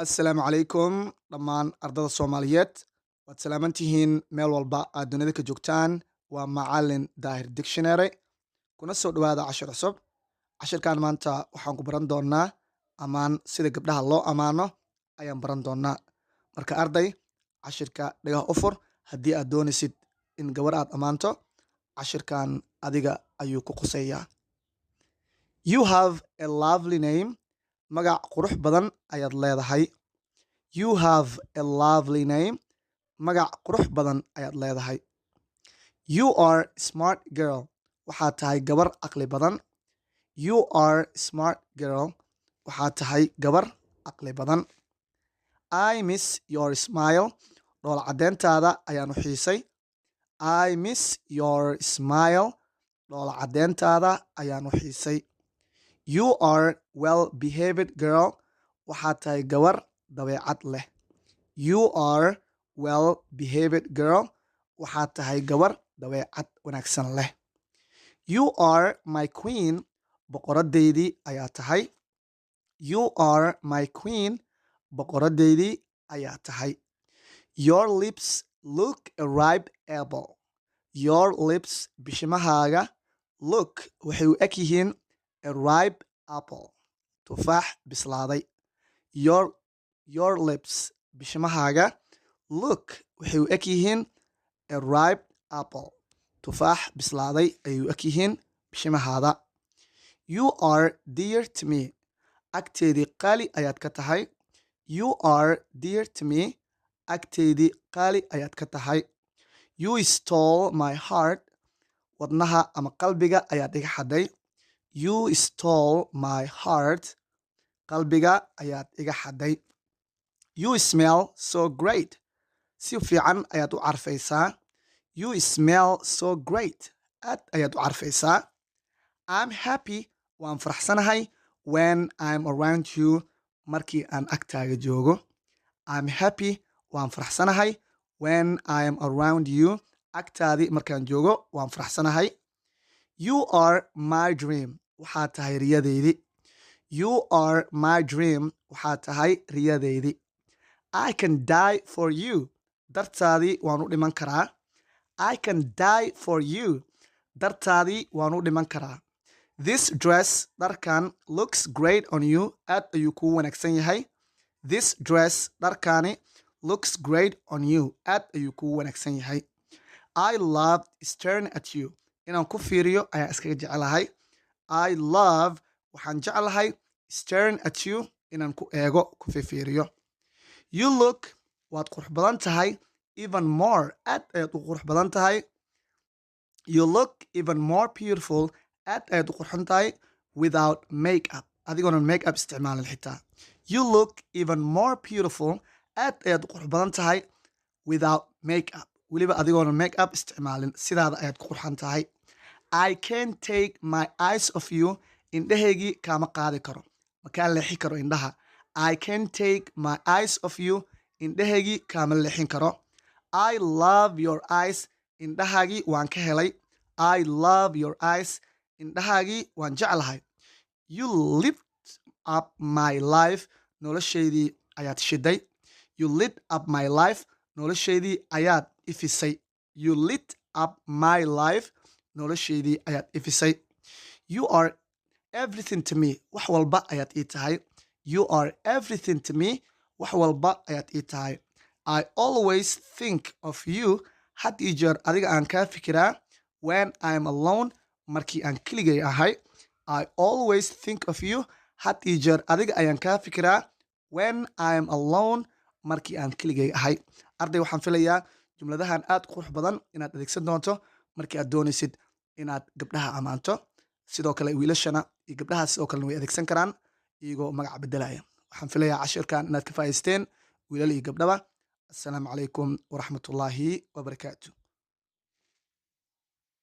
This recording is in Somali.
Assalaamu calaykum dhammaan ardada Soomaaliyeed. Waad salaaman tihiin meel walba aad dunida ka joogtaan. Waa Macalin Daahir Dictionary. Kuna soo dhawaada cashir cusub. Cashirkan maanta waxaan ku baran doonaa ammaan. Sida gabdhaha loo ammaano ayaan baran doonaa. Marka arday, cashirka dhagaha u fur. Haddii aad doonaysid in gabar aad ammaanto, cashirkan adiga ayuu ku quseeyaa. You have a lovely name. Magac qurux badan ayaad leedahay. You have a lovely name. Magac qurux badan ayaad leedahay. You are smart girl. Waxaad tahay gabar caqli badan. You are smart girl. Waxaad tahay gabar caqli badan. I miss your smile. Dhool caddeyntaada ayaan u xiisay. I miss your smile. Dhool caddeyntaada ayaan u xiisay. You are well behaved girl. Waxaad tahay gabar dabeecad leh. You are well behaved girl. Waxaad tahay gabar dabeecad wanaagsan leh. You are my queen. Boqoradeydii ayaa tahay. You are my queen. Boqoradeydii ayaa tahay. Your lips look a ripe apple. Your lips, bishimahaaga, look, waxay u eg yihiin, a ripe apple, tufaax bislaaday. Your lips, bishimahaaga, look, waxay u eg yihiin, a ripe apple, tufaax bislaaday ayay u eg yihiin bishimahaada. You are dear to me. Agteedii qaali ayaad ka tahay. You are dear to me. Agteedii qaali ayaad ka tahay. You stole my heart. Wadnaha ama qalbiga ayaad iga xaday. You stole my heart. Qalbiga ayaad iga xaday. You smell so great. Si fiican ayaad u carfaysaa. You smell so great. Aad ayaad u carfaysaa. I'm happy, waan faraxsanahay, when I'm around you, markii aan agtaaga joogo. I'm happy, waan faraxsanahay, when I'm around you, agtaadii markaan joogo waan faraxsanahay. You are my dream. Waxaad tahay riyadeydii. You are my dream. Waxaad tahay riyadeydii. I can die for you. Dartaadii waan u dhiman karaa. I can die for you. Dartaadii waan u dhiman karaa. This dress, dharkan, looks great on you. Aad ayuu kuu wanaagsan yahay. This dress, dharkani, looks great on you. Aad ayuu kuu wanaagsan yahay. I love staring at you. Inaan ku fiiriyo ayaan iskaga jeclahay. I love, waxaan jeclahay, staring at you, inaan ku eego, ku fiiriyo. You look, waad qurux badan tahay, even more, aad ayaad u qurux badan tahay. You look even more beautiful, aad ayaad u qurxon tahay, without makeup, adigoonan makeup isticmaalin xitaa. You look even more beautiful, aad ayaad u qurux badan tahay, without makeup, weliba adigoonan makeup isticmaalin sidaada ayaad ku qurxan tahay. I can't take my eyes off you. Indhahaygii kaama qaadi karo, makaa leexi karo indhaha. I can't take my eyes off you. Indhahaygii kaama leexin karo. I love your eyes. Indhahaagii waan ka helay. I love your eyes. Indhahaagii waan jeclahay. You lit up my life. Noloshaydii ayaad shiday. You lit up my life. Noloshaydii ayaad ifisay. You lit up my life. Noloshaydii ayaad ifisay. You are everything to me. Wax walba ayaad ii tahay. You are everything to me. Wax walba ayaad ii tahay. I always think of you. Had iyo jeer adiga aan kaa fikiraa, when I'm alone, markii aan keligay ahay. I always think of you. Had iyo jeer adiga ayaan kaa fikiraa, when I'm alone, markii aan keligay ahay. Arday, waxaan filayaa jumladahan aad u qurux badan inaad adeegsan doonto markii aad doonaysid inaad gabdhaha ammaanto. Sidoo kale wiilashana iyo gabdhaha sidoo kalena way adeegsan karaan iyagoo magaca bedelaya. Waxaan filayaa cashirkan inaad ka faa'iidaysteen, wiilal iyo gabdhaba. Assalaamu calaykum waraxmatullaahi wabarakaatu.